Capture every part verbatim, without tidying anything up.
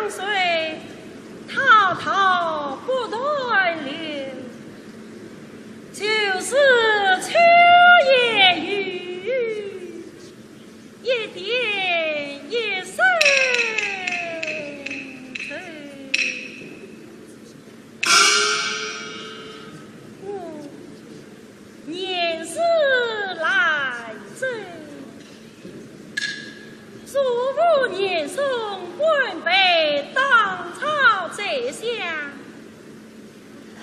水滔滔不断流，就是秋夜雨，一点一声愁。我年事兰州， 祖父年松官拜当朝宰相，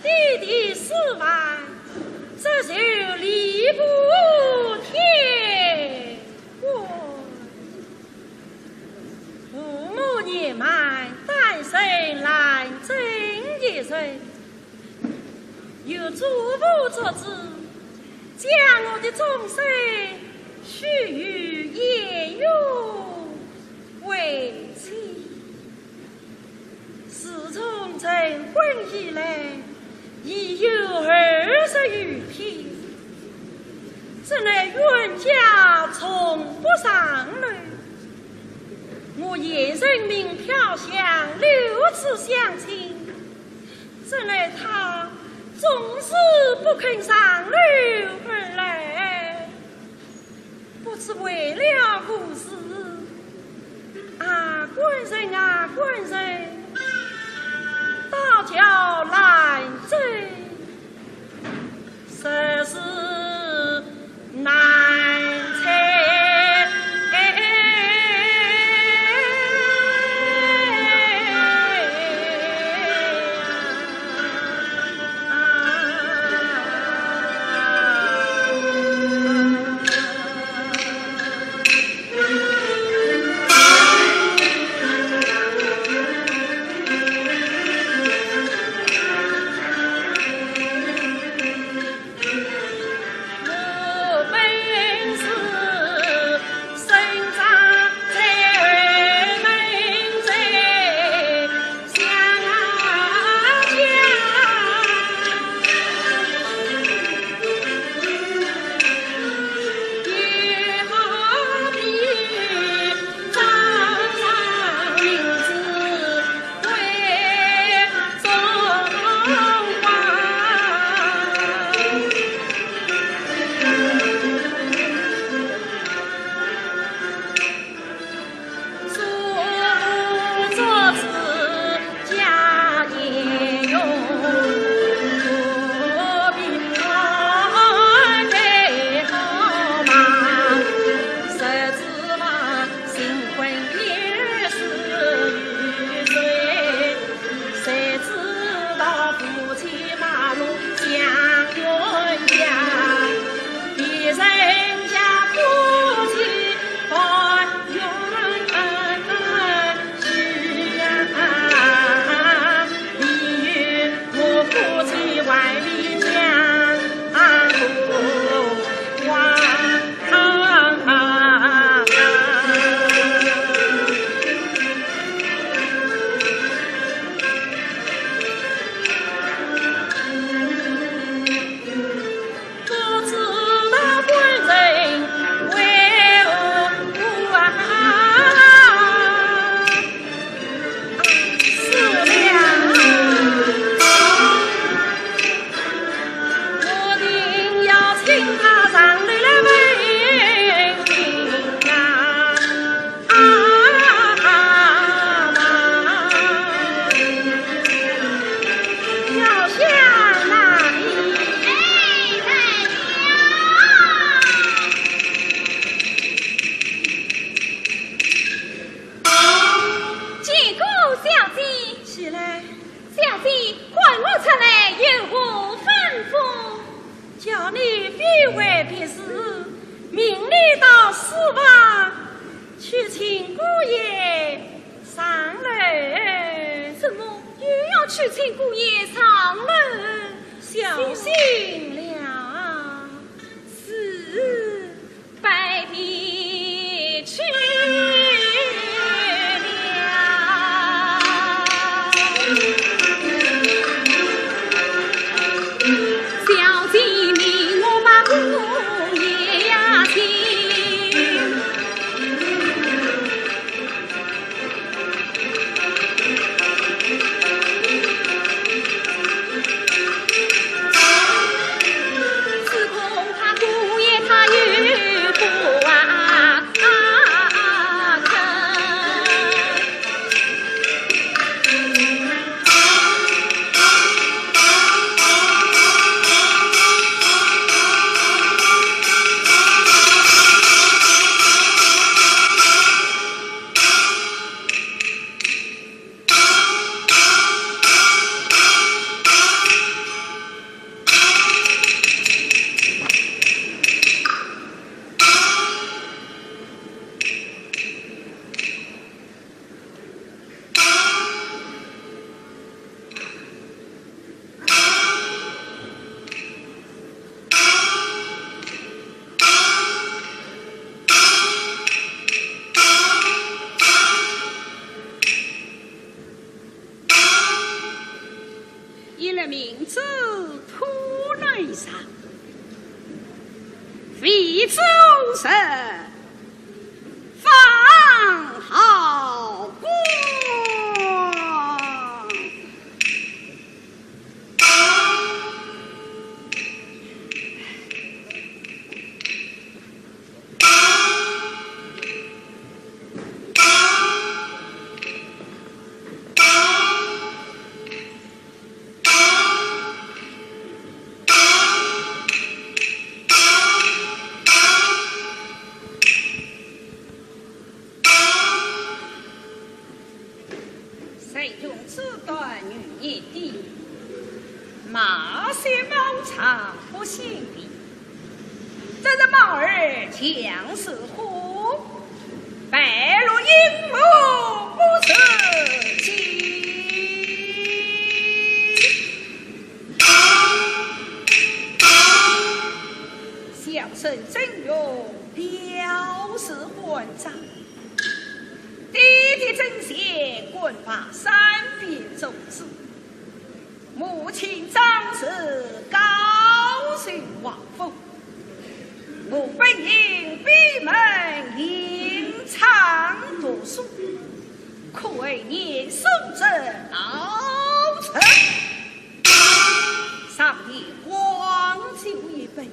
爹爹死亡，这就吏部天官。父母年迈，单生兰贞一人。 由祖父作主，将我的终身许与颜玉为妻。自从成婚以来，已有二十余天，这来冤家从不上楼。我严嵩名飘香，六次相请， 怎奈他总是不肯上楼而来，不知为了何事。啊，官人啊，官人，倒叫兰贞，实是难猜。见过小姐。起来。小姐，唤我出来有何吩咐？叫你非为别事，命你到书房去请姑爷上楼。怎么又要去请姑爷上楼？小心了。是。 拜别去了。小姐，你我把姑爷呀请。明珠托楼上，为主人放好光。 谁用纸短语言的，冒险冒场不显礼。这日冒儿将是虎，白鹿引鹿不是鸡。小生曾荣表示欢赞。 爹爹曾铣，官拜三边总制，母亲张氏，高升王府。我本应闭门吟唱读书，可为严嵩这老贼，上殿光酒一杯，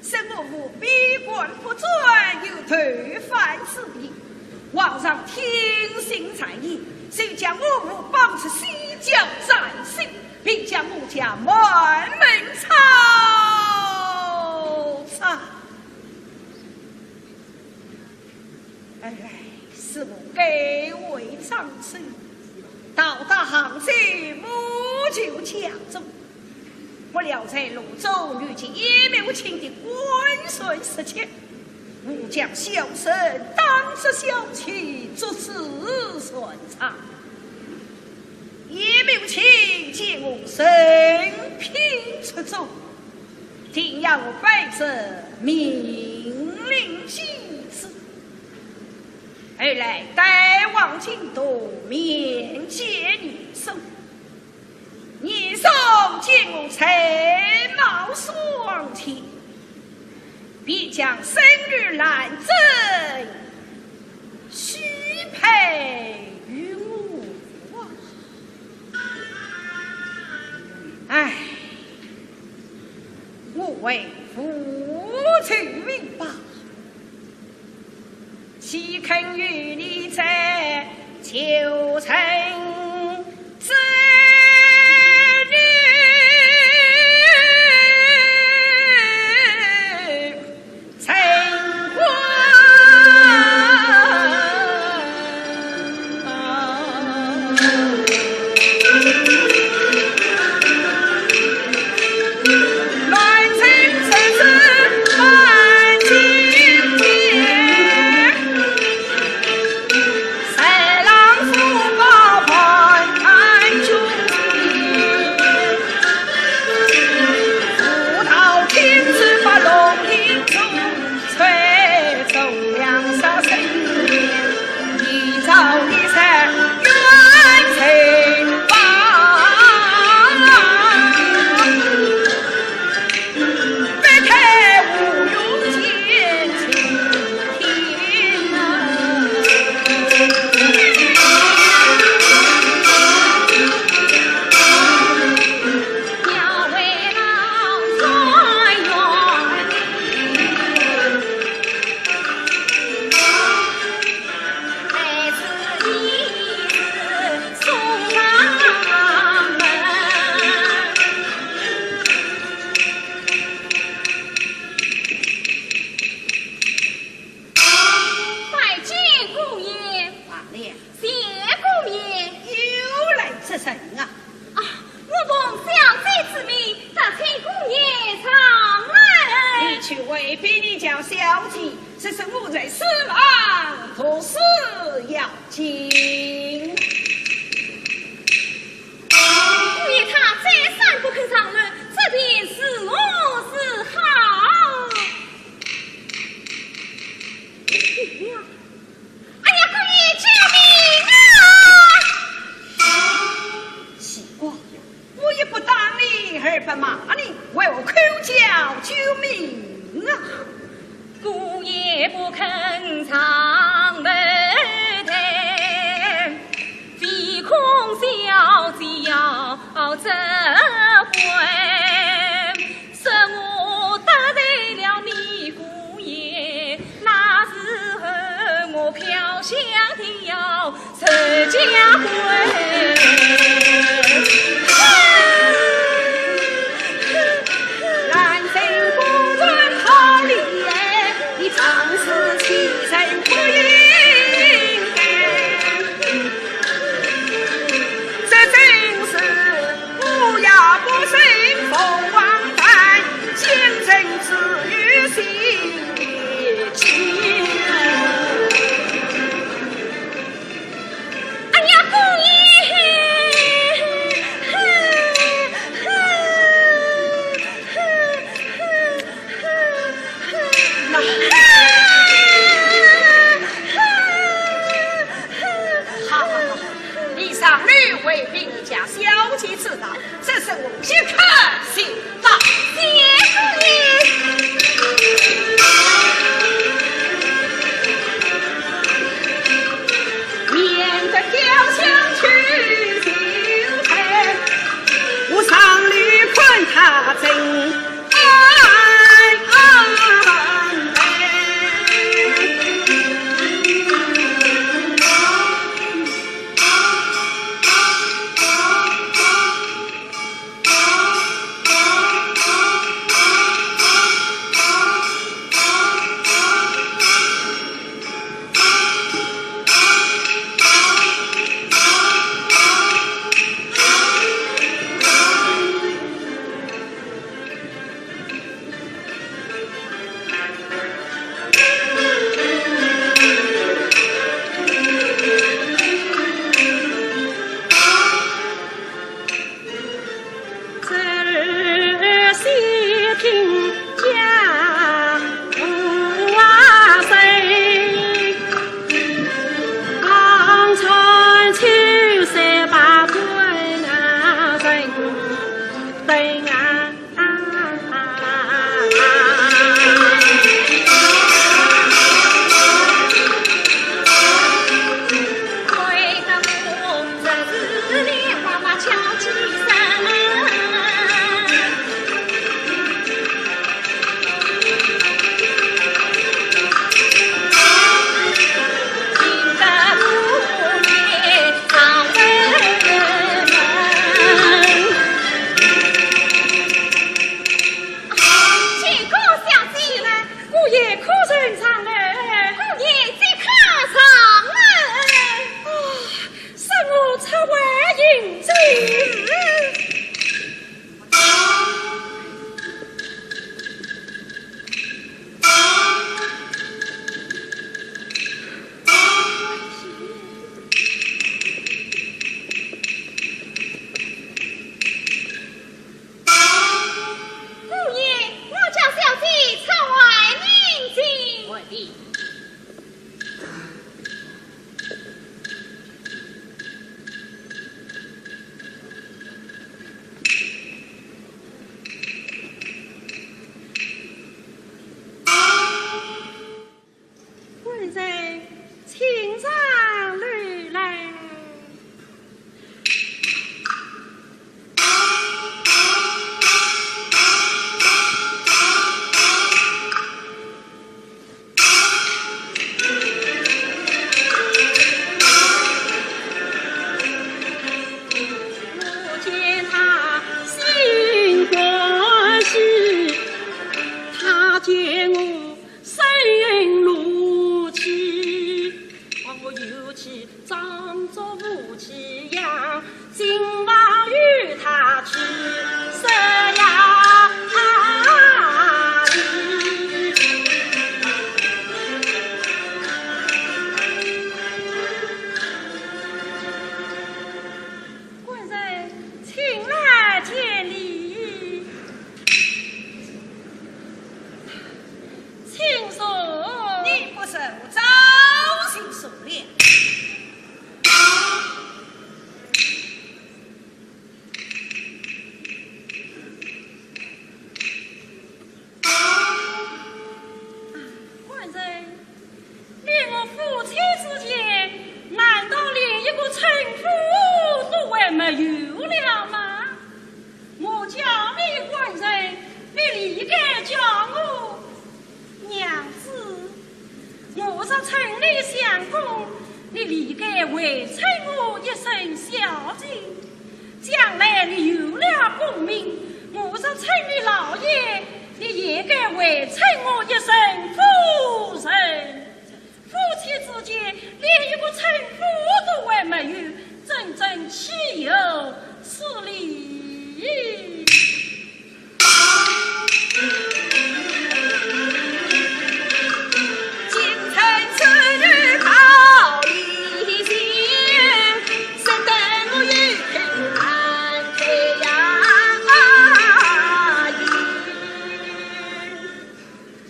说我父闭关不转，有推翻之意。皇上听信谗言，遂将我父绑出西郊斩首，并将我家满门抄斩。哎，是我改为张生，到达杭州，我就家中。 不料在路中遇见鄢懋卿的官船失窃，误将小生当作小妾，作死船舱。鄢懋卿见我人品出众，定要我拜这名伶进士。后来带往京都，面见严嵩。 严嵩见我才貌双全，便将生女兰贞许配于我啊。唉，我为父求命吧。 岂肯与你在九层之女？拜见姑爷。罢了。谢姑爷。又来这人啊！啊，我奉小姐之命，打请姑爷上来。你去回禀你家小姐，说是我在书房读书要紧。姑爷他再三不肯上楼，这便如何是好？ 哎呀，姑爷，救命啊！奇怪，我也不打理要守家规。兰亭古镇好礼，你仗势欺人不应该。这真是不要不信凤凰台，奸臣之语心。 哎呀，姑爷！好，好，好，你上楼回禀你家小姐知道，这是我些客气吧。谢姑爷。免得飘香去秋风，我上楼看她怎 见过小姐。姑爷可曾上来？姑爷即刻上来。哦，容我出外迎接。 姑爷，我家小姐出外迎接。回禀。官人，请上楼来。 我见她心欢喜，她见我心怒气，望我有气装作无气样， 今晚与她去，是呀，啊，官人，请来见礼。请坐。你不坐，我早就坐了。 官人，你我夫妻之间，难道连一个称呼都还没有了吗？我叫你官人，你理该叫我娘子。我若称你相公，你理该回称我一声小姐。将来你有了功名，我若称你老爷，你也该回称我一声夫人。夫妻之间连一个称呼都还没有，真正岂有此理！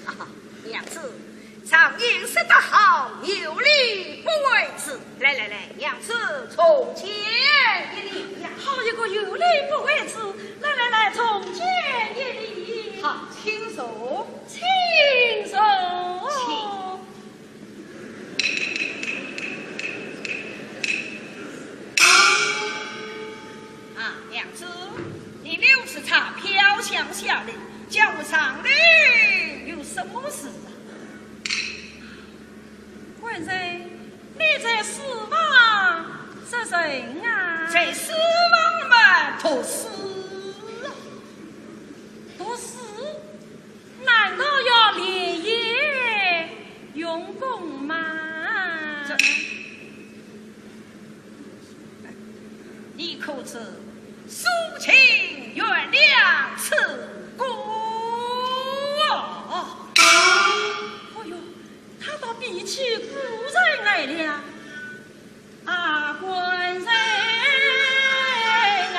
啊，娘子，常言说得好，有礼不为师。来来来，娘子，重见一礼呀。好一个有礼不为师，来来来，重见一礼。好，请坐。请坐。请。 啊，娘子，你留此茶飘香下来，叫我上来有什么事啊？官人，你在书房做甚啊？在书房嘛，读书啊。读书？ 难道要连夜用功吗？这，你可知苏秦原谅楚国？哎呦，他倒比起古人来了。 啊，官人啊！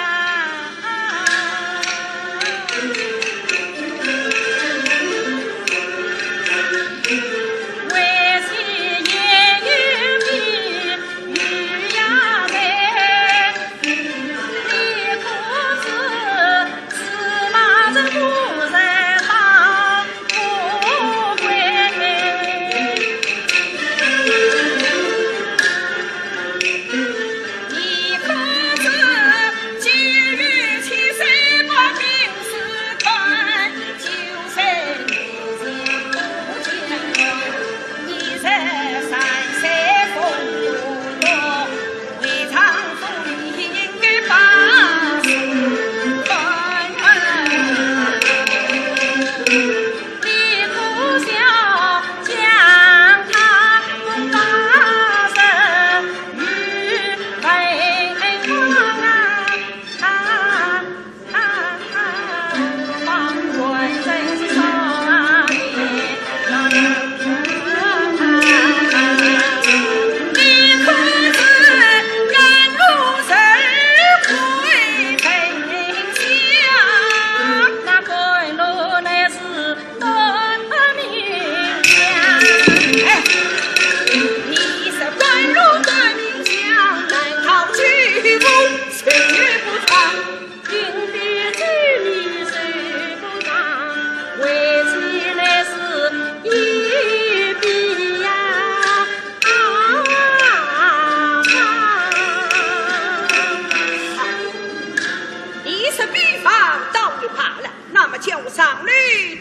你是比方倒也罢了，那么叫我上来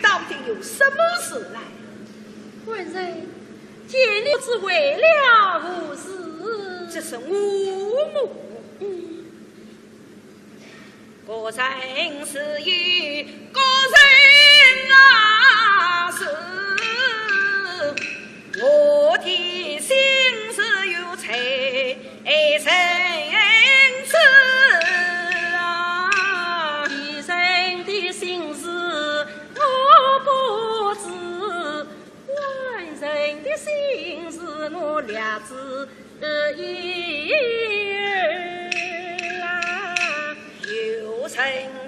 到底有什么事来？官人，见你是为了何事？这是我么？嗯。 个人自有个人啊事，我的心事有在人知啊。别人的心事我不知，官人的心事我略知 一二啦。有人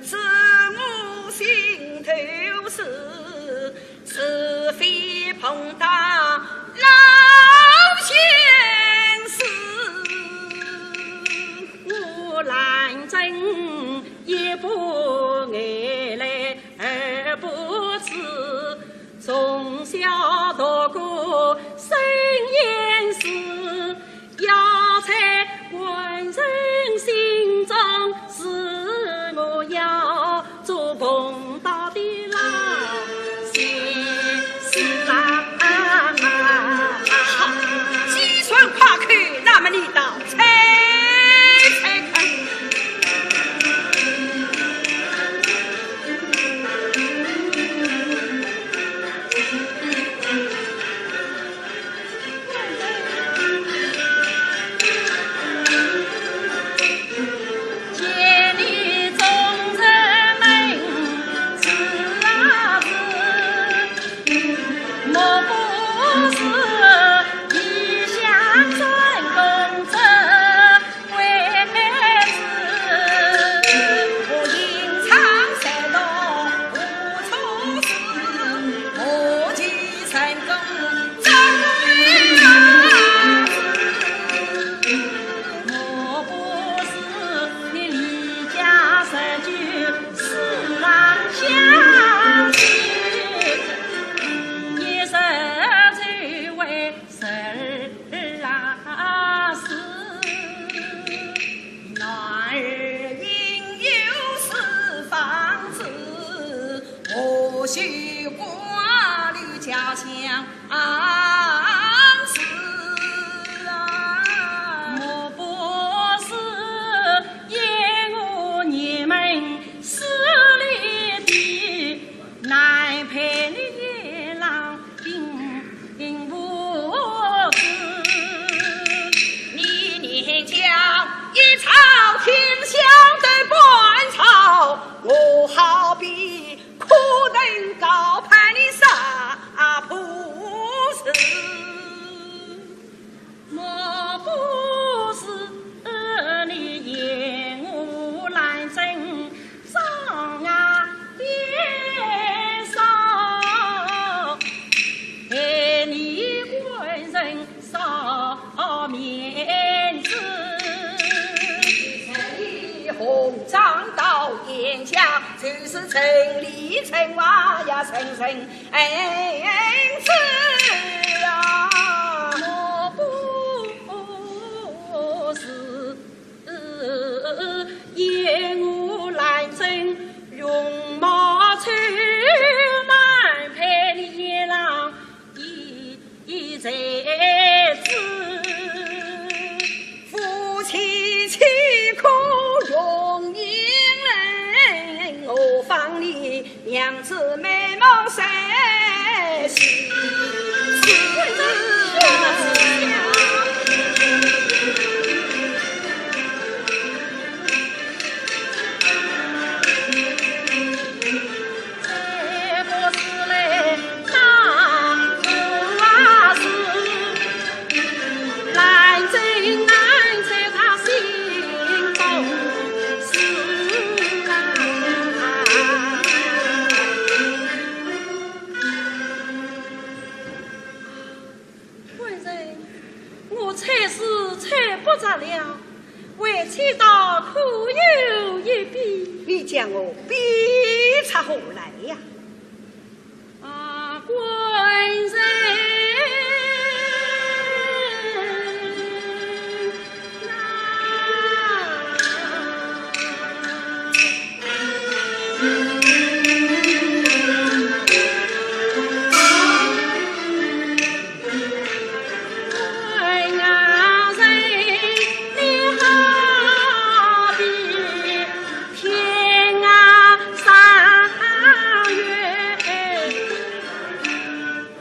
知我心头事，是非碰到老先生。我兰贞一步眼泪二步痴，从小读过生言诗， 要在官人心中，是我要做奉道的老先生啊。儿啊是，男儿应有四方志，何须挂虑家乡事啊？莫不是燕我你们势利的，难配你鄢郎并不知。你年将一朝，天晓得半朝，我好比可能高攀你三步四。 莫不是你言我兰贞上啊边上，待你官人少面子。红掌到眼下，就是城里城外呀，人人 儿子啊，我不是燕我兰贞容貌丑，难配你鄢郎的才子。夫妻岂可容易人，何况你 娘子美貌谁识？官人，我猜是猜不着了，为妻倒可有一比。你将我比出何来呀？ 啊，官人啊，官人，你好比 天涯山远，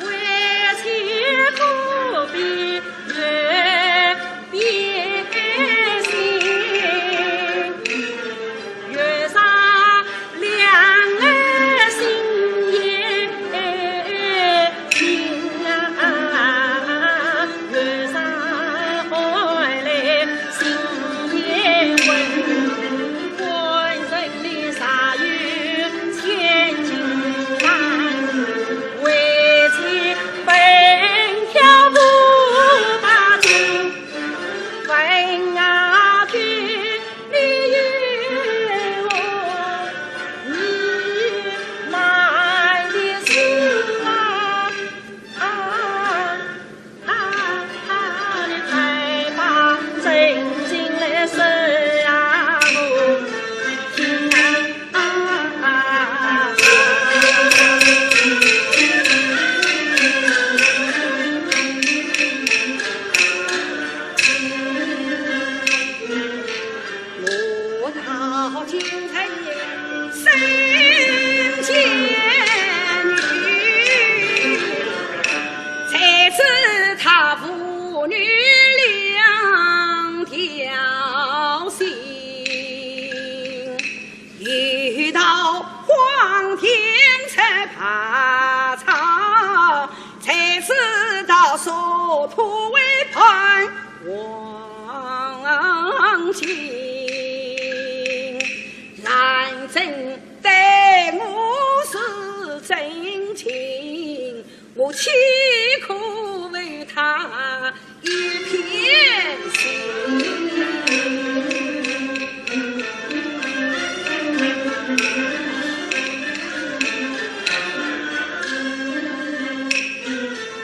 为妻可比月比星，月上两人心也 情啊，月上海来心也温，官人你啥有千金难，为妻本挑不把情，问啊听你有我，你难的是啊。 啊啊啊！你快把真情来说啊，我听啊！啊啊啊！我道今日身前女，才知她父女两条心，一道黄天在爬草，才知道殊途为伴 黄金。兰贞待我是真情，我岂可负她一片心？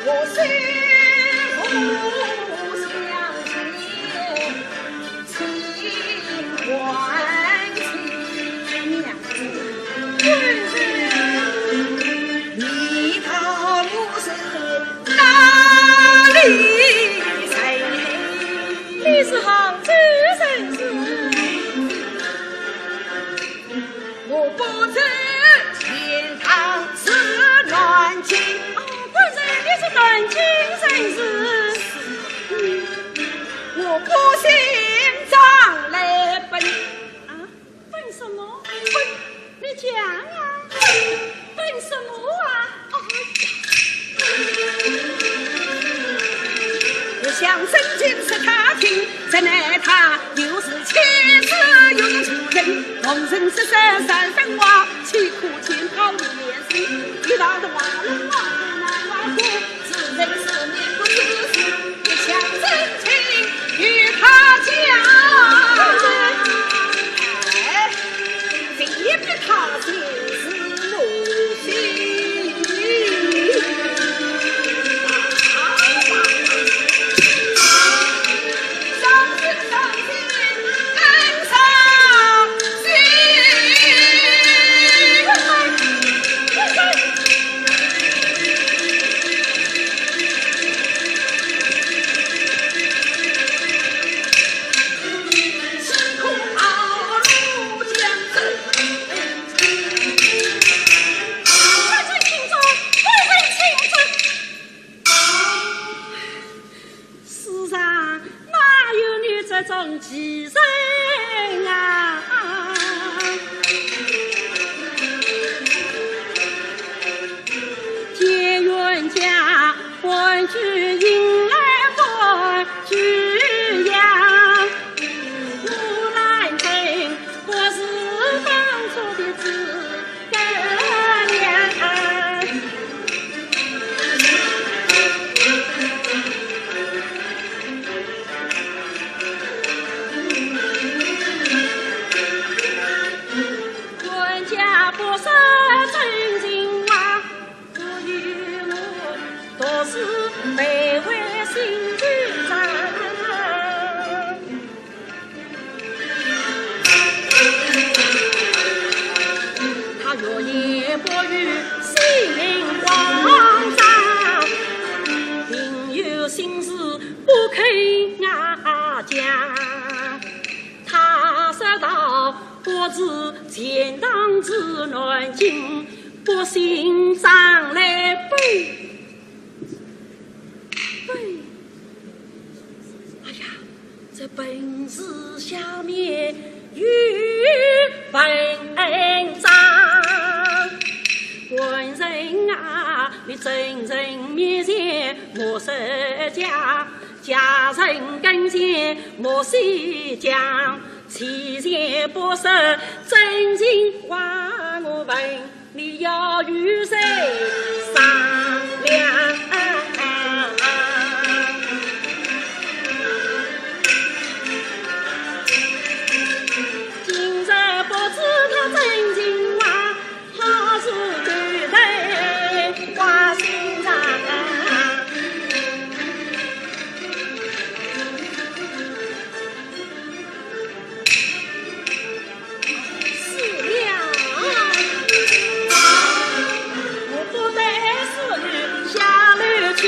我虽你是杭州人士？我不是钱塘，是南京。哦，官人，你是南京人士？我不姓张，来奔。啊？奔什么？奔，你讲啊，奔什么啊？哦，我想真情是他情，怎奈他又是气死又是人。逢人是三三分话，岂可见好面色？一道的话，人话，难话说，是人是面不是心，一腔真情与他讲。哎，这一笔他情是我心。世上哪有你这种奇人啊？见冤家，欢聚迎来欢聚呀。木兰亭不是当初的诸葛亮。 冤家不说真情话，不与我独自卑微心头上。 他若言不语心灵慌张，定有心事不肯啊讲。他说道：不知钱塘至南京，不姓张，来奔。 奔。哎呀，这奔字下面有文章。官人啊，你真人面前莫说假，家人跟前莫细讲。欺骗不说真情话，我问 你要与谁商量？今日不知他真情话，他是对待花心肠。 死了，我不得死于下楼去。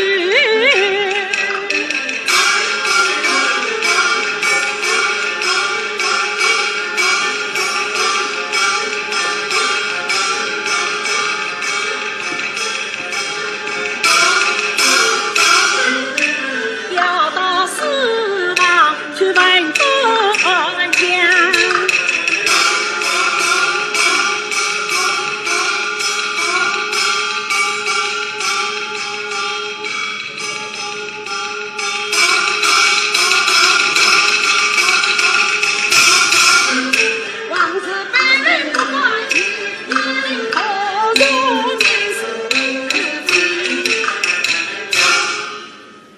要到书房去问端详。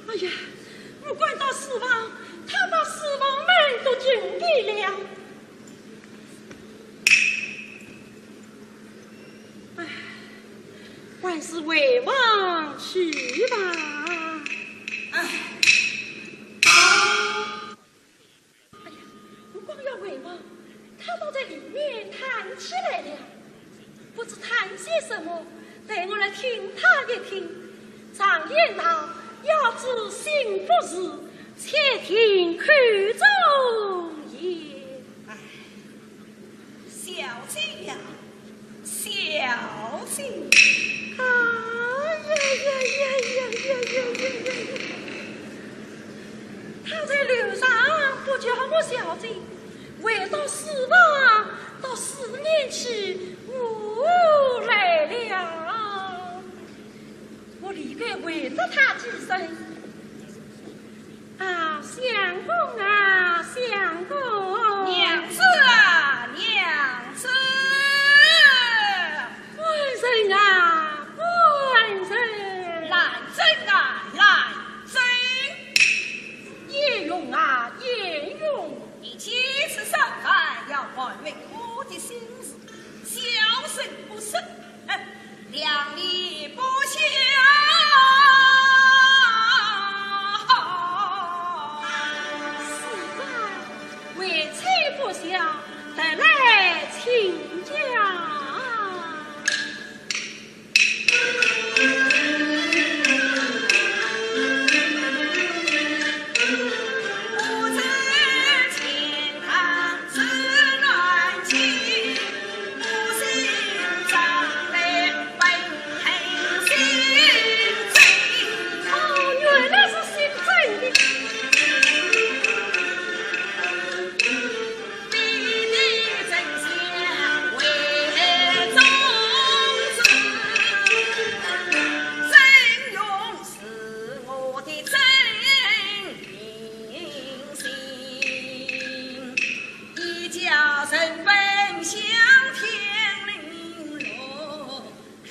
哎呀，不管到书房，他把书房门都紧闭了。唉，还是回房去吧。唉。么，待我来听他一听。常言道，要知心不是，且听口中言。哎，小姐呀，小姐。哎呀呀呀呀呀呀呀呀！他在楼上不叫我小姐，回到书房，到书房去，我来了。我理该回答他几声。啊，相公啊，相公。娘子啊，娘子。官人啊，官人。兰贞啊，兰贞。鄢荣啊，鄢荣。你几次上来要盘问我的心事，小生不说，哼，谅你不孝。是啊，为妻不孝，特来请教。哦，原来是姓曾的。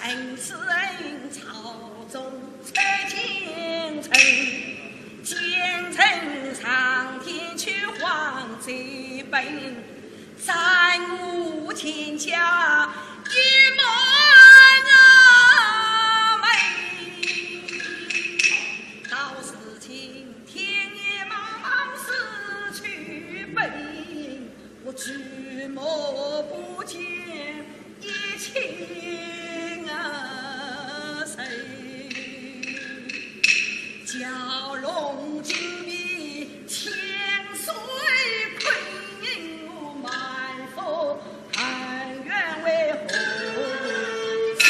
恨此恨朝中出奸臣，奸臣上殿去还罪本，斩无天下一门啊门。到如今天也茫茫失去本， 我举目不见一亲人，蛟龙金皮千岁困，满腹恩怨为何生？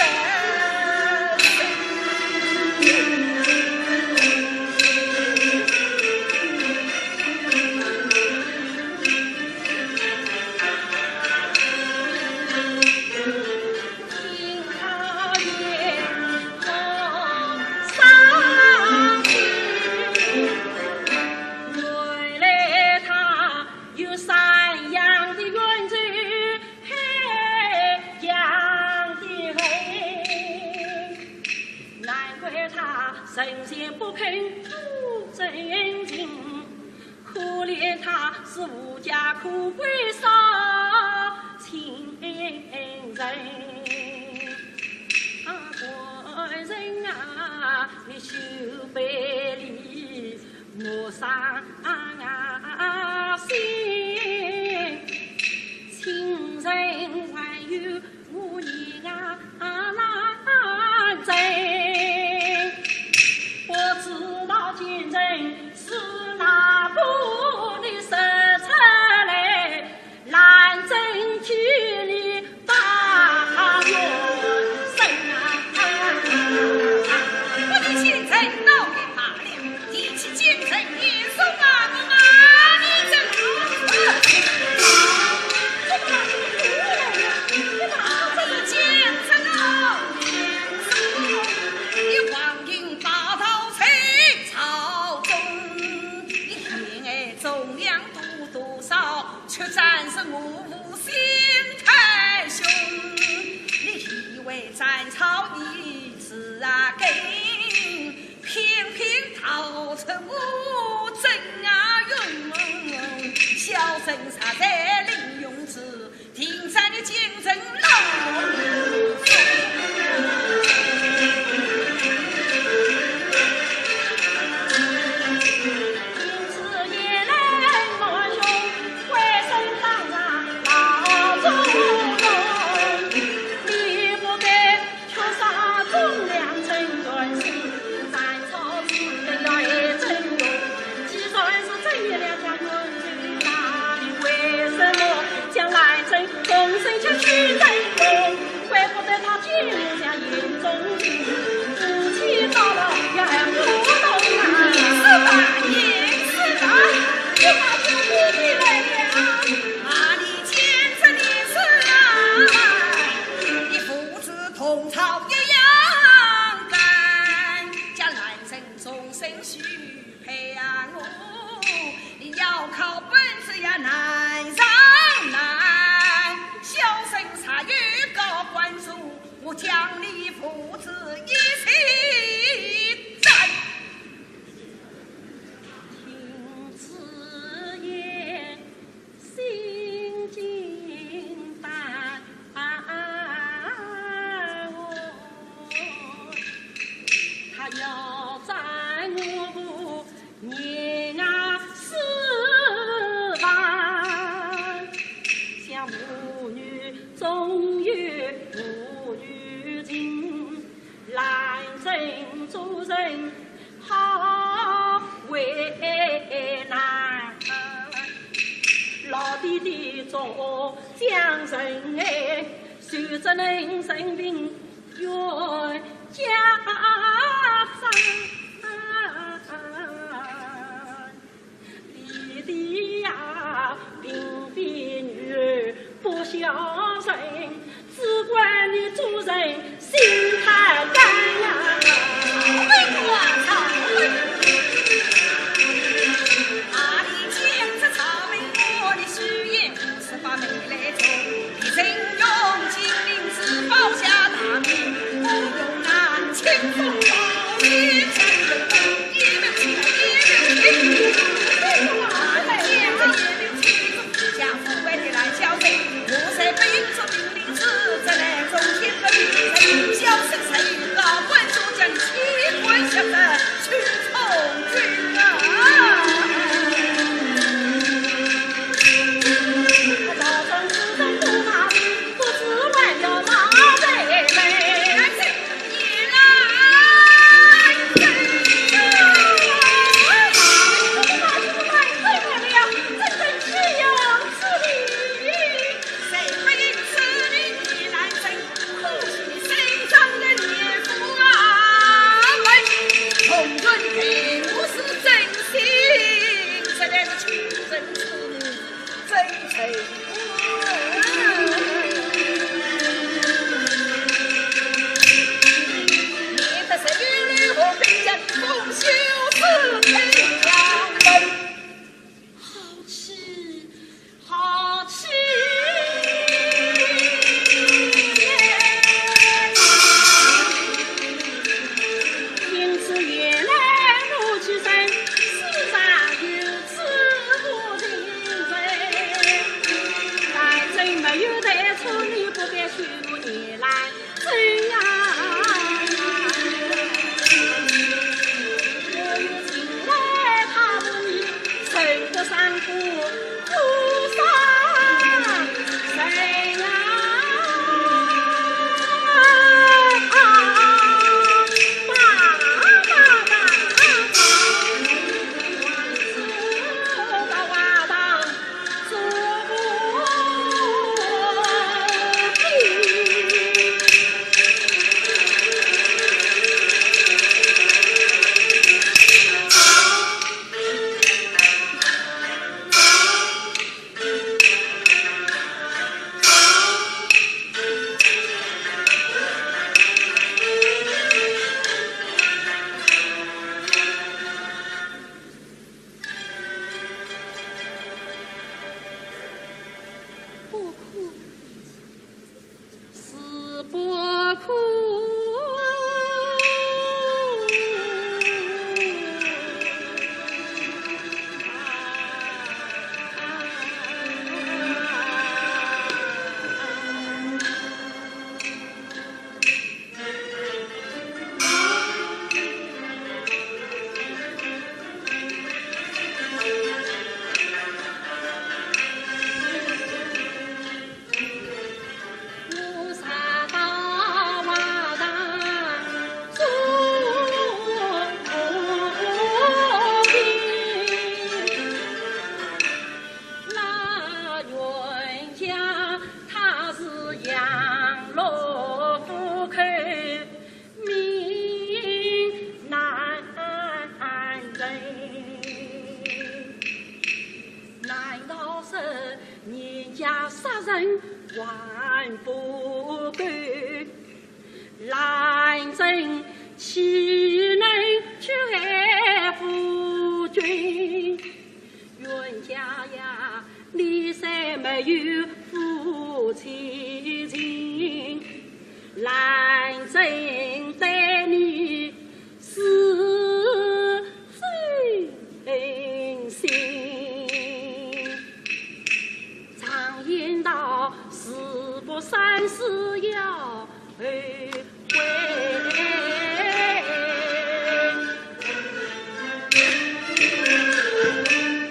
可怜他是无家可归少情人。啊，官人啊，你休背离我伤心。情人还有 我言啊难尽，不知道奸臣是哪个，你说出来，兰贞替你把冤伸啊。不提奸臣倒也罢了， 提起奸臣，你说骂我骂你这个，你骂我这个奸臣啊！你荒淫霸道在朝中，你偏爱忠良多多少， 却战胜我父心太凶。你以为斩草除根，偏偏逃出我曾啊云梦，小生实在令用之，定斩你奸臣老。做将人哎，谁只能人民冤家长。弟弟呀，并非女儿不孝顺，只怪你做人心太软呀。好气，好气！因此夜来我起身，世上有此无情人。但真没有待错，你不该许我夜来 怎样？我有情来讨你，受得伤苦多少人啊！不哭，是不哭。那冤家他是羊入虎口，命难伸。难道是人家杀人还不够？ 兰贞岂能去害夫君？冤家呀，你虽没有夫妻情，兰贞待你是真心。常言道，事不三思要 后悔。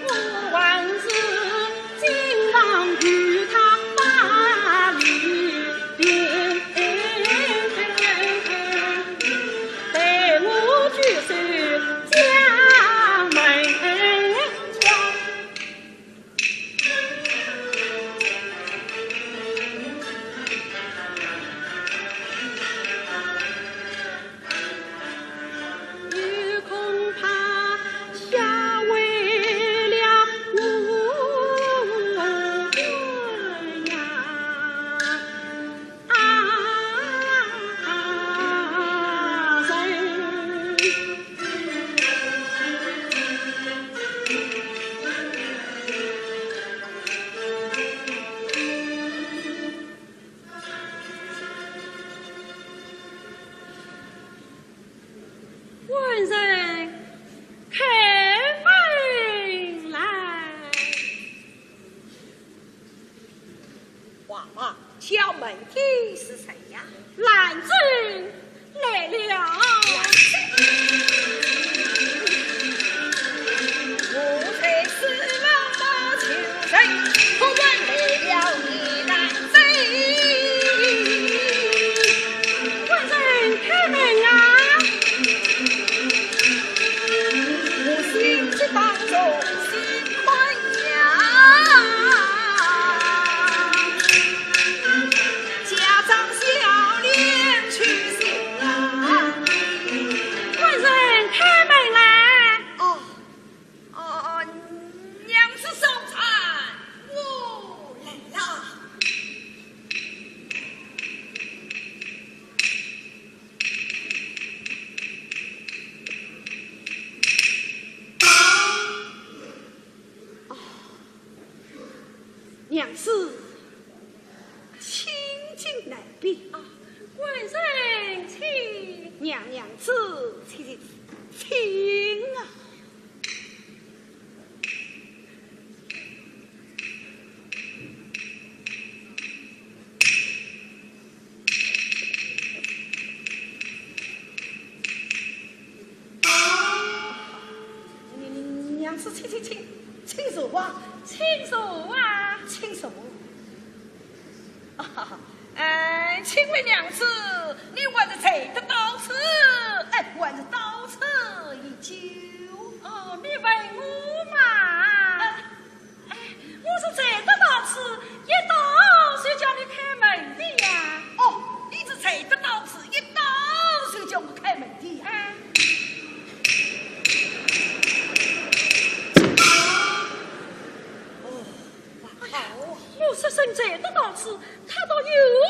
我往日竟然与他把理定，待我举手将门关。的是谁呀？兰贞来了。我在此望望求人，可问来了你兰贞？官人开门啊！我心急当中心 官人开门来。哦，哦，哦，娘子送餐，我来了。 娘子，请进来。啊，官人请。娘娘子，请，请啊。 娘子，请，请，请，请坐啊。请坐啊。请坐。啊，哎，请问娘子，你还是才得到此，哎，还是到此已久？哦，你问我嘛？啊， 哎，我是才得到此，一到就叫你开门的呀。哦，你是才得到此，一到就叫我开门的呀。哎。哦，好啊。我说声才得到此，他倒又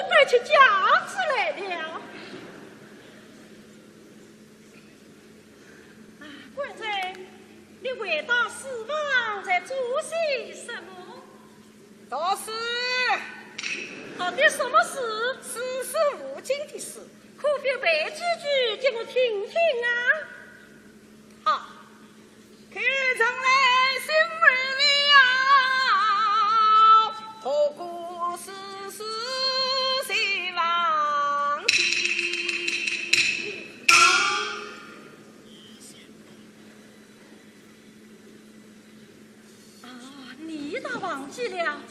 摆起架子来了。 啊，官人，你回到书房在做些什么？读书。读的什么书？诗书五经的书。可否背几句给我听听啊？好。 看从来心儿了，何故事事谁忘记？啊，你倒忘记了。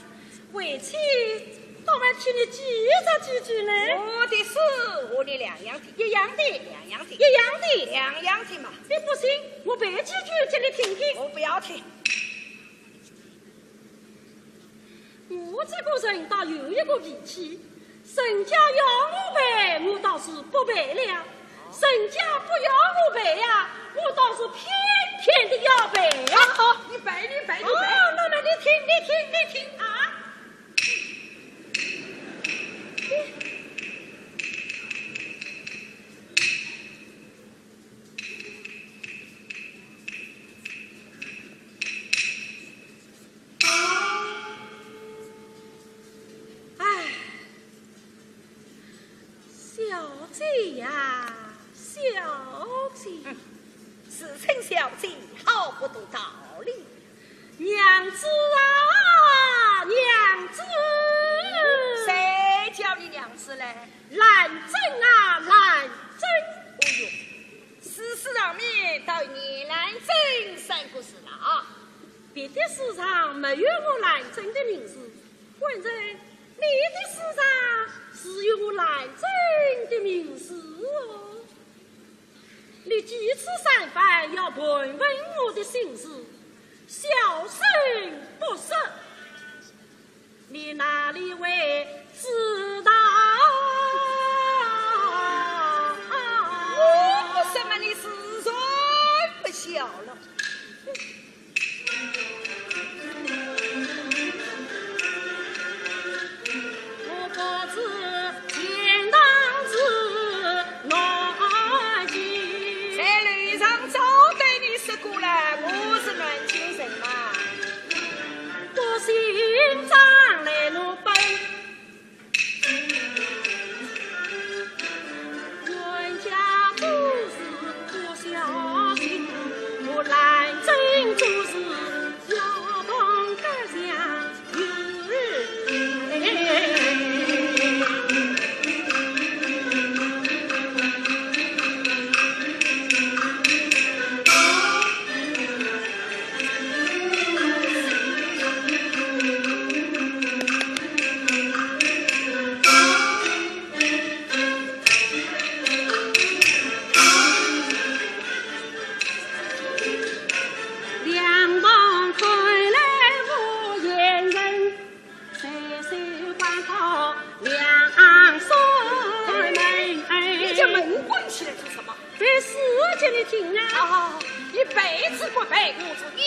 为妻倒还替你记着几句呢。我的诗和你两样的。一样的。两样的。一样的。两样的嘛。你不信，我背几句给你听听。我不要听。我这个人倒有一个脾气，人家要我背，我倒是不背了；人家不要我背呀，我倒是偏偏的要背呀。好，好，你背，你背，你背。哦，那么你听，你听，你听啊。 唉，小姐呀，小姐。嗯，自称小姐，好不懂道理。娘子啊，娘子。谁叫你娘子嘞？兰贞啊，兰贞。哦哟， 诗书上面倒有你兰贞三个字了啊。别的书上没有我兰贞的名字，官人，你的书上是有我兰贞的名字哦。你几次三番要盘问我的心事，小生不说。 你哪里会知道？我不说嘛，你自然不晓了。我不知钱塘是南京。在楼上早对你说过了，我是南叫你听啊。啊，你背子不背，我是掩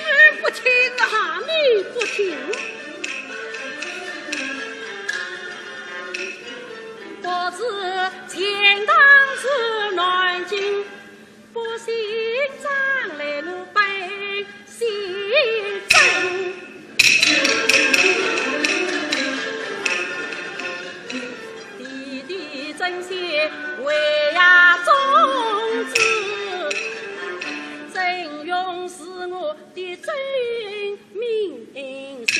耳不听啊。怕你不听。我是钱塘市南京百姓张来路百姓真。 弟弟曾铣为呀种子，曾荣是我的真命亲。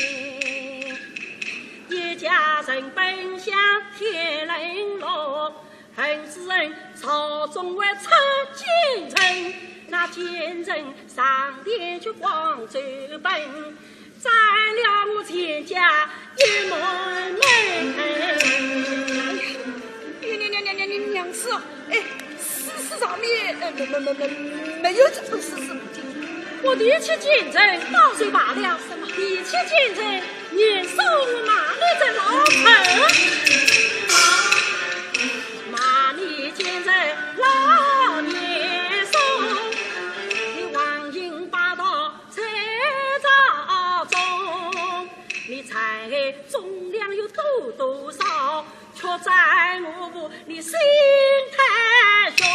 一家人奔向天伦乐，恨死人朝中为出奸臣，那奸臣上殿去光奏本， 斩了我全家一门门。哎呀，娘娘娘娘娘娘子啊！哎，世事上面，呃，没没没没没有这种世事不进。我提起奸臣，倒就罢了，什么提起奸臣，严嵩骂你这老贼。骂你奸臣老严嵩，你横行霸道 在朝中，你才中粮有多多少，却在我府你心太凶。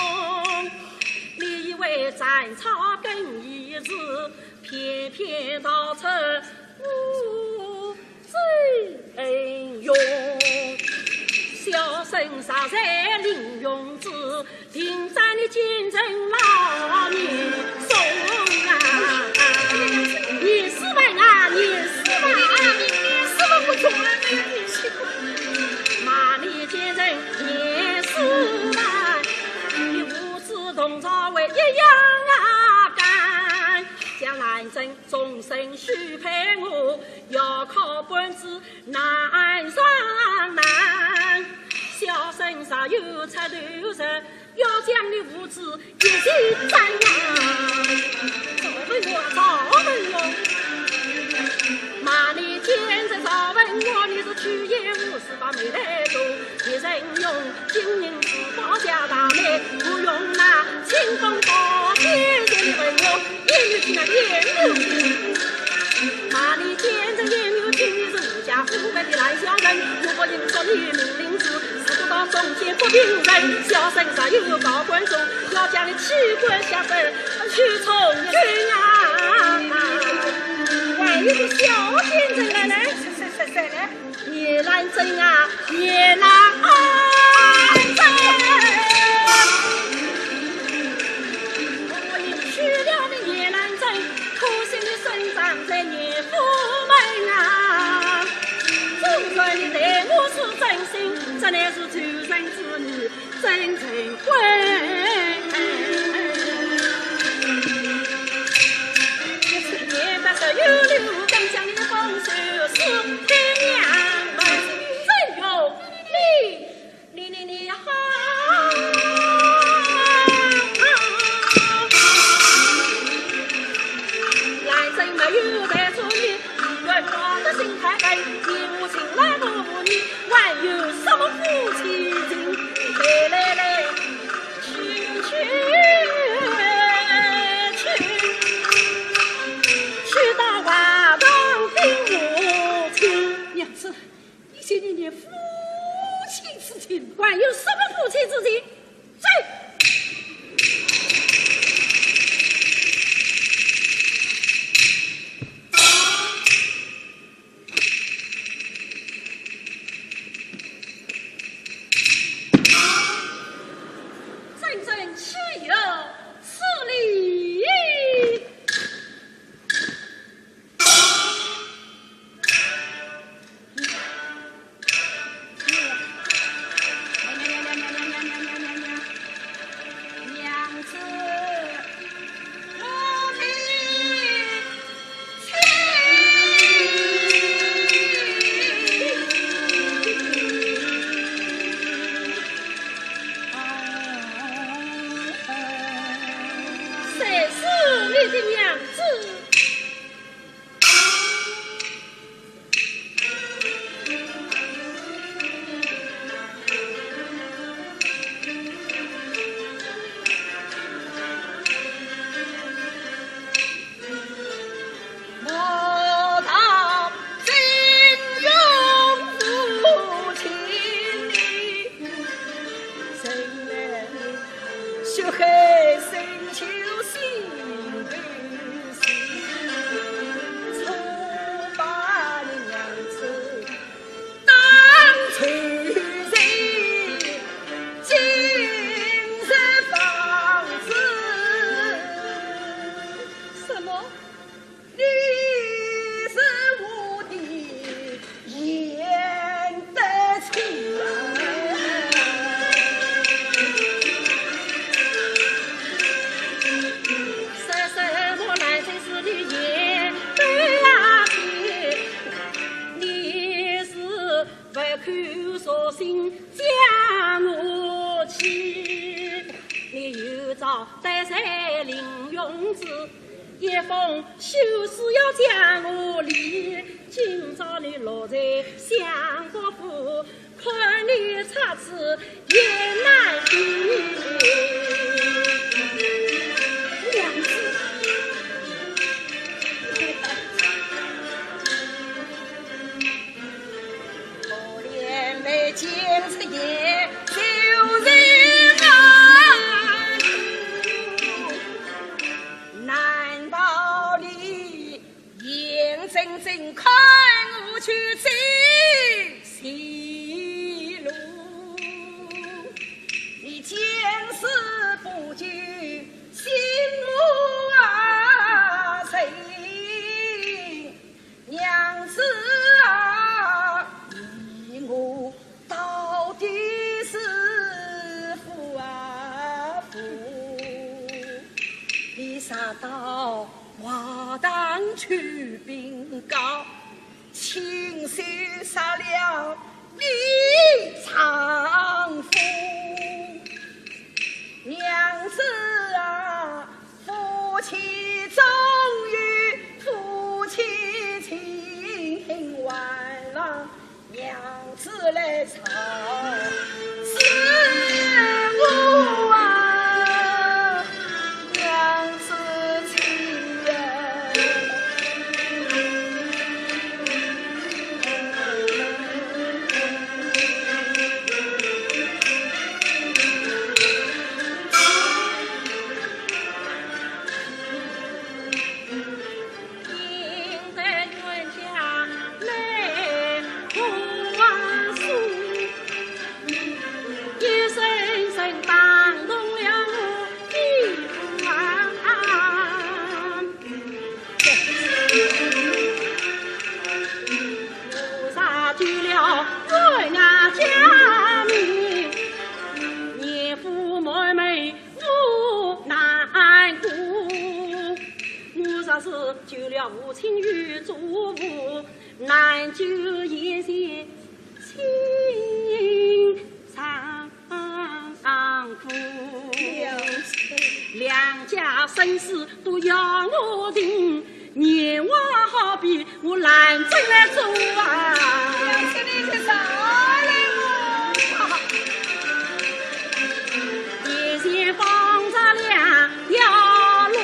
你以为斩草更易治，偏偏到此无 曾荣。小生实在林永志，定斩你奸臣老严嵩啊！严世蕃啊，严世蕃啊，严世蕃不中啊，骂你奸臣严世蕃，你父子同朝为一样啊干，将兰贞终身许配我， 要靠本事难上难。小生若有出头日，要将你父子一齐斩啊！赵文华，赵文华，骂你奸臣赵文华，你是去也无事把没来做，一人用金银珠宝下大美，不用那青锋宝剑，这里文华 也有情啊，也有情。骂你奸臣也有情，你是无家无门的烂小人，我不应说你命令是，事不到中间不平人，小生若有告官状，要将你弃官下镇，去从军啊！还有个小奸臣来来，谁谁谁谁来？ 严兰贞啊，严兰贞，我已娶了你严兰贞，可惜你生长在严府门啊。纵然你待我是真心，这乃是仇人之女， 真成婚。一次年八十有六，刚将你的风水是天娘们真有你，你，你，你好。兰贞没有在做你， 你愿我的心太黑，你无情来不你，还有什么夫妻情？来来来，去去去，去到华堂禀母亲。娘子，你说你连夫妻之情，还有什么夫妻之情？ 走！真正岂有此理！ 娘一封休书要将我离，今朝你落在相国府，看你拆字也难离。娘子。 可怜妹今日夜，就是难，难道你眼睁睁看我去走邪路？你见死不救，心无啊罪。 娘子啊，你我到底是夫啊夫，你常到华堂去禀告，亲手杀了你丈夫。娘子啊， 夫妻终有夫妻情，还望娘子来操持我啊，娘子情啊。 我若是救了父亲与祖父，难救贤婿亲丈夫。两家生死都要我定， 年华好比我兰贞来做啊。眼前放着两条路，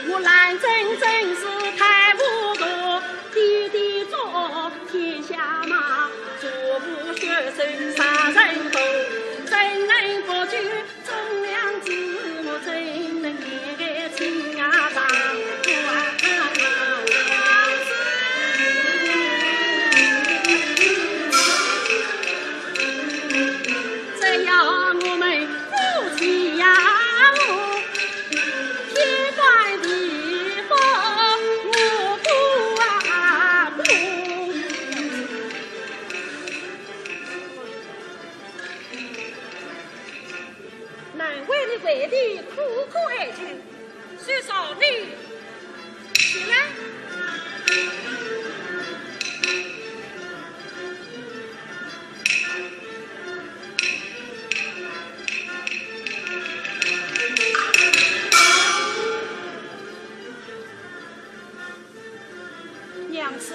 我兰贞真是太糊涂，爹爹做天下马，祖父血仇杀人头，怎能不救 忠良之母怎能言情啊丈夫啊？只要我们夫妻呀，天翻地覆我不啊不。 难为你为弟苦苦哀求，谁说你起来。娘子。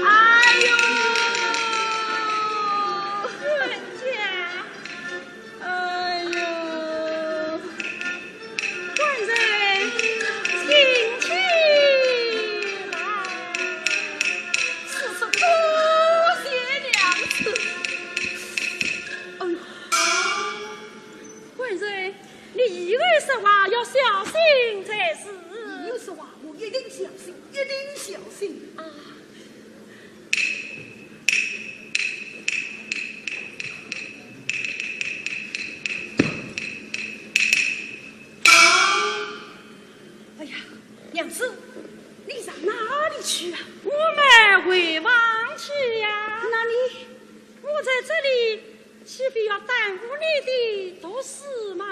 哎呦，冤家！ 哎呦，官人请起来。是，是，多谢娘子。哎呦，官人，你以后说话要小心才是。以后说话，我一定小心，一定小心。啊。 哎呀，娘子，你上哪里去啊？我们回房去呀。那你？我在这里，岂非要耽误你的读书吗？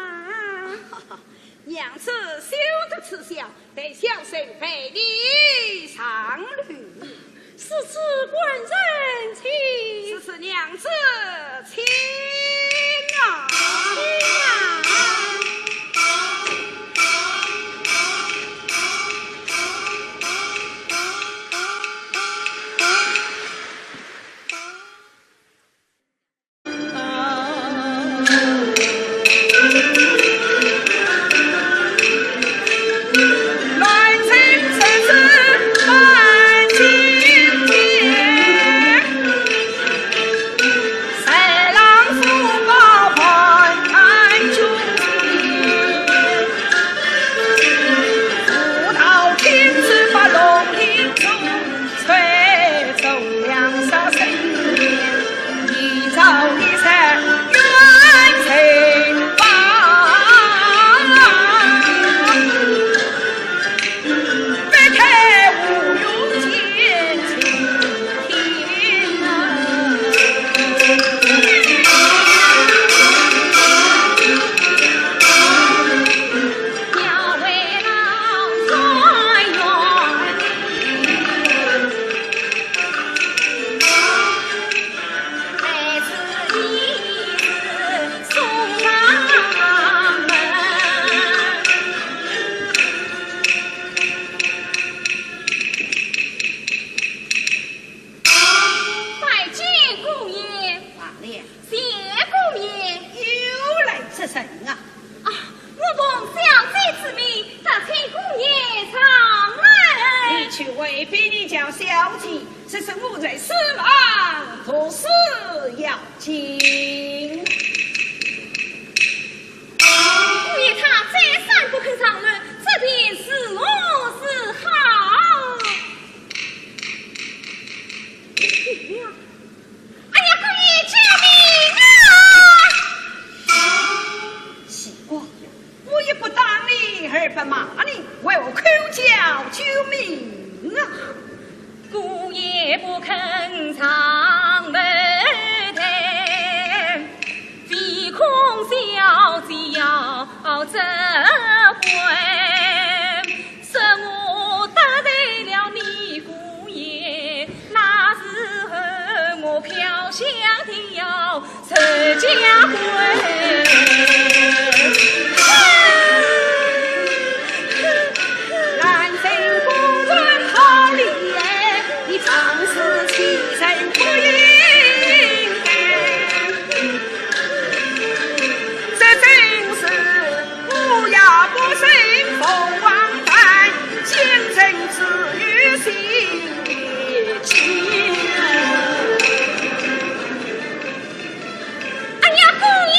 娘子休得耻笑，待小生陪你上路。 是，是官人请。是，是娘子请啊。请啊。 拜见姑爷。罢了。 谢姑爷。又来作甚啊？啊，我奉小姐之命，特请姑爷上来。你去回禀你家小姐，说是我在书房，读书要紧。姑爷他再三不肯上来，这便如何是好？ 哎呀，姑爷，救命啊！奇怪，我也不打你，而不骂你，为何口叫救命啊？姑爷不肯上门来，唯恐小姐要责怪。 说我得罪了你姑爷，那时候我飘香定要受家规。哎呀，姑爷！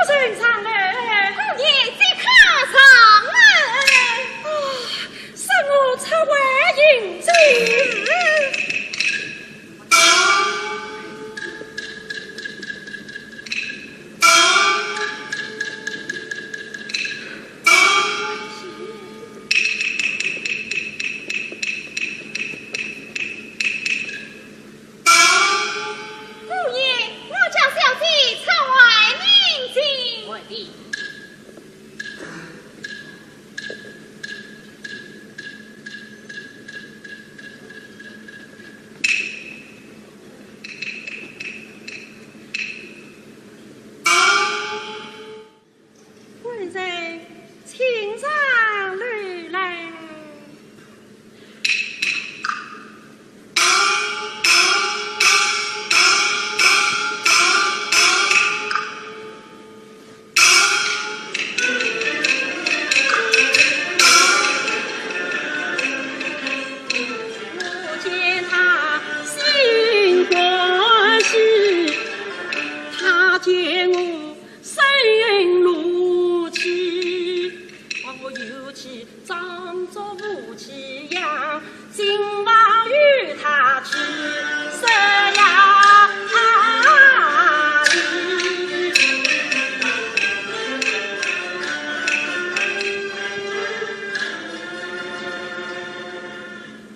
正常哎。姑爷即刻上来。啊，容我出外迎接。 姑爷，我家小姐出外迎接。快点。 官人，请上楼来。 我见他心欢喜，他见我生怒气，我又气装作无其样， 心望与他去，是呀，啊，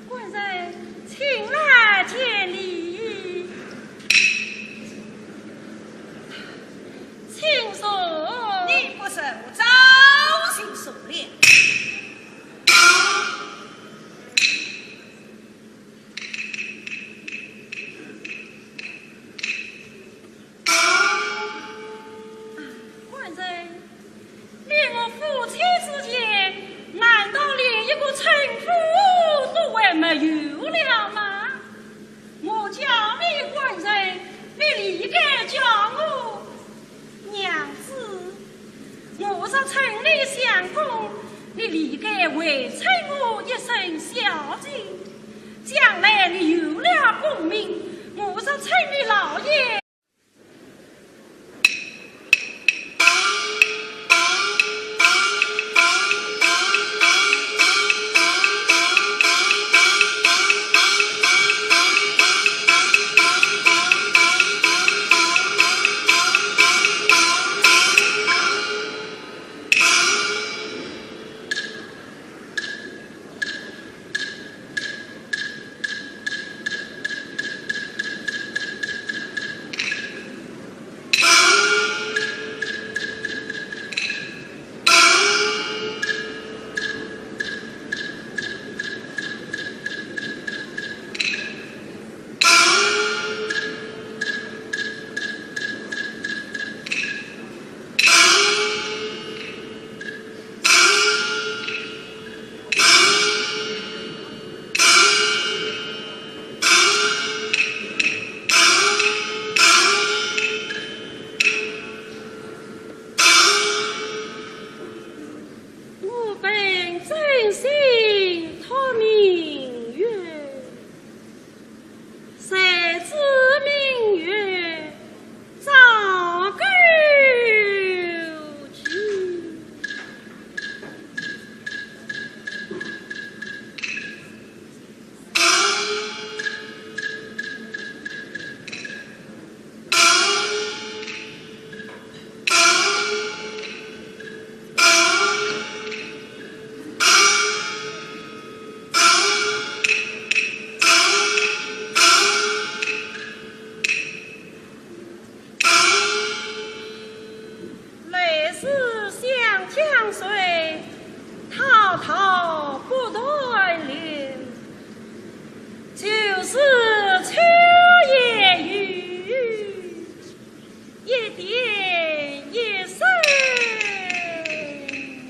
官人，请来见礼。请坐。你不坐，我早就坐了。 官人，你我夫妻之间，难道连一个称呼都还没有了吗？我叫你官人，你理该叫我娘子。我若称你相公，你理该回称我一声小姐。将来你有了功名，我若称你老爷， 我本真心托明月，谁知明月照沟渠。 来时想江水，滔滔不断流，就是秋夜雨，一点一声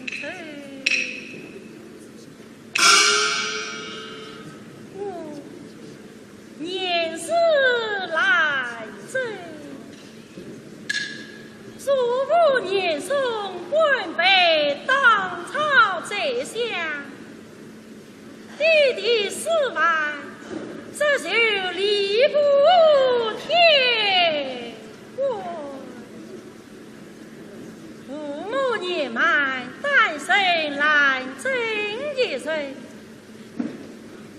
愁。 我年事来增，祖父年松，官拜当朝宰相，爹爹死亡，只受吏部天官。年迈，单身难成一人，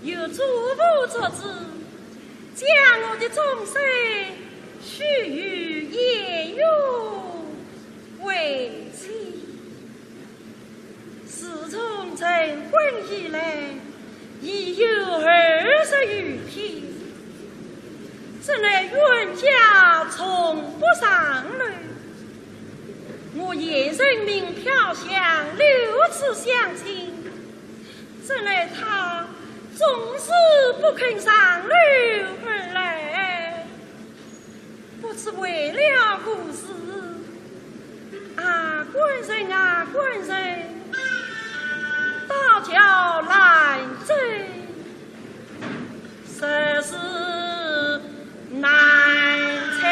有主父作主，将我的终身许与颜云为妻。自从成婚以来，已有二十余天，这来冤家从不上楼。我严人名飘香，六次相请，这来他总是不肯上楼而来。 不知为了何事，啊，官人啊，官人，倒叫兰贞，实是难猜。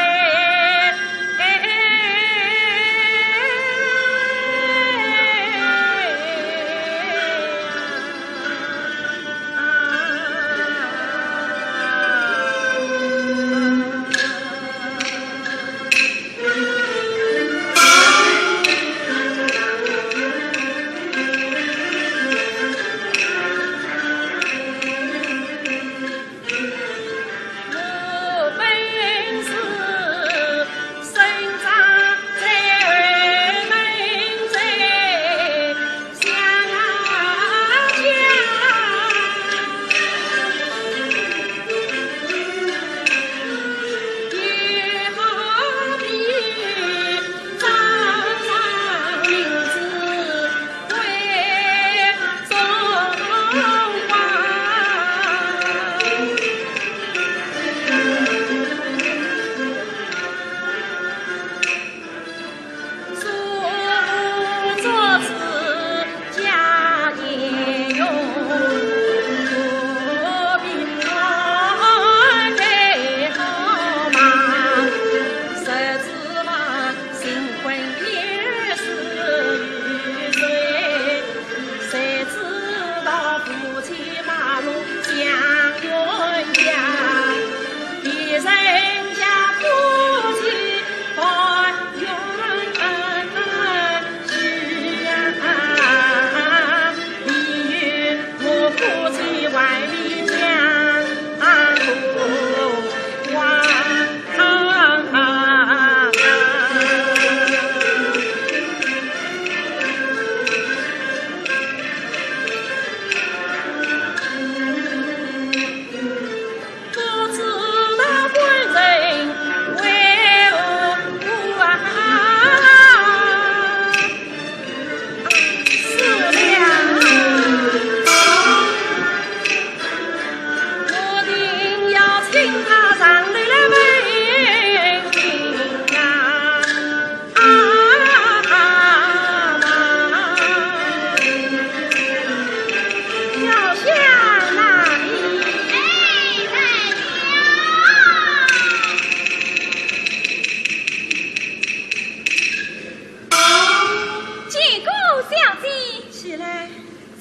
见过小姐。起来。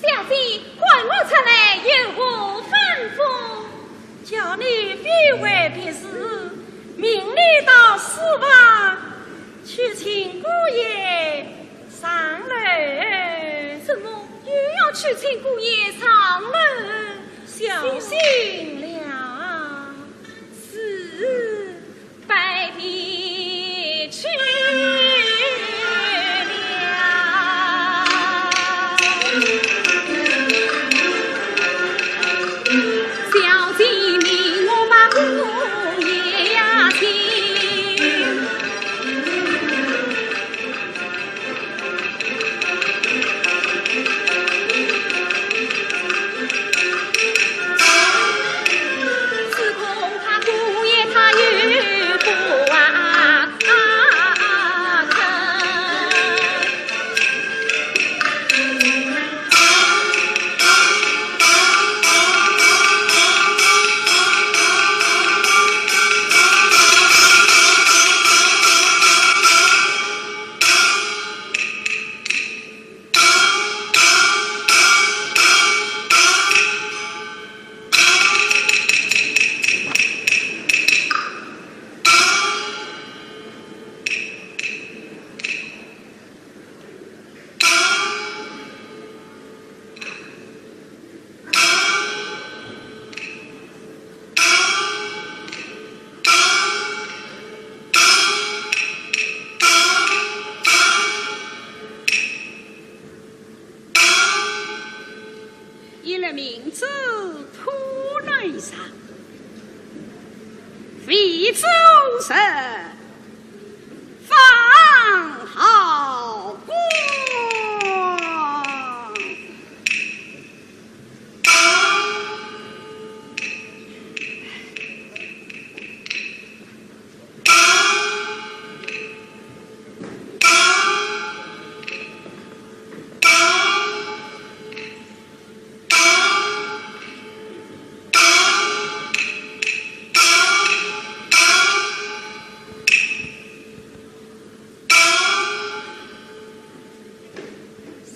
小姐，唤我出来有何吩咐？叫你飞回别处，命你到书房去请姑爷上楼。怎么又要去请姑爷上楼？小心了。是。 拜别去了。小姐命我把姑爷呀请。明珠托楼上，妃子无事放好光。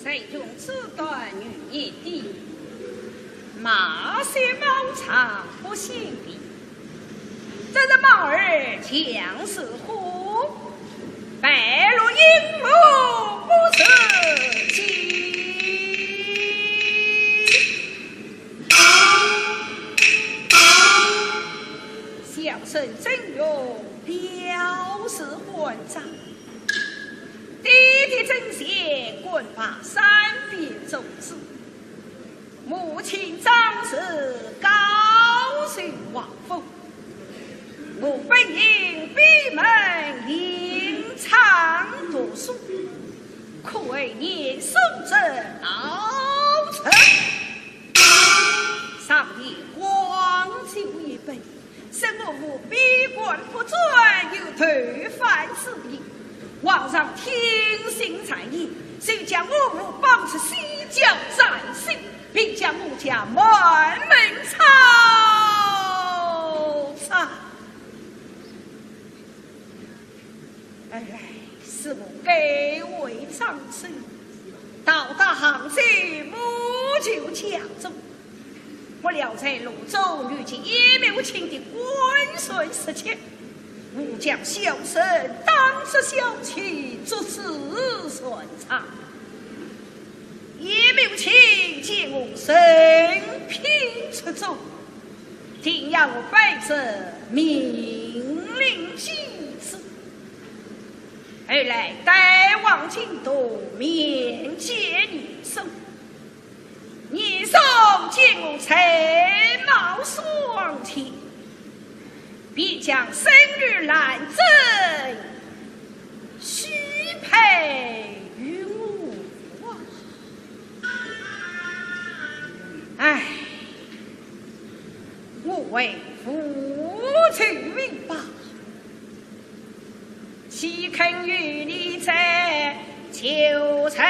谁用此段语言的？冒险冒场不显礼，这是冒儿强似乎，白鹿引鹿不是计。小生曾荣表示欢赞。 爹爹曾铣，官拜三边总制，母亲张氏，高授皇封。我本因闭门吟唱读书，可为年送这老臣，上殿光酒一杯， 说我父闭关不转，有推翻之意。皇上听信谗言，遂将我父绑至西郊斩首，并将我家满门抄斩。哎，是我改为张生，到达杭州，母舅家中， 不料在路中遇见鄢懋卿的官船失窃，误将小生当作小妾，作此船舱。鄢懋卿见我人品出众，定要我拜这名伶继子。后来带往京都，面见严嵩。 严嵩见我才貌双全，便将生女兰贞许配于我啊。唉，我为父求命吧，岂肯与你在旧愁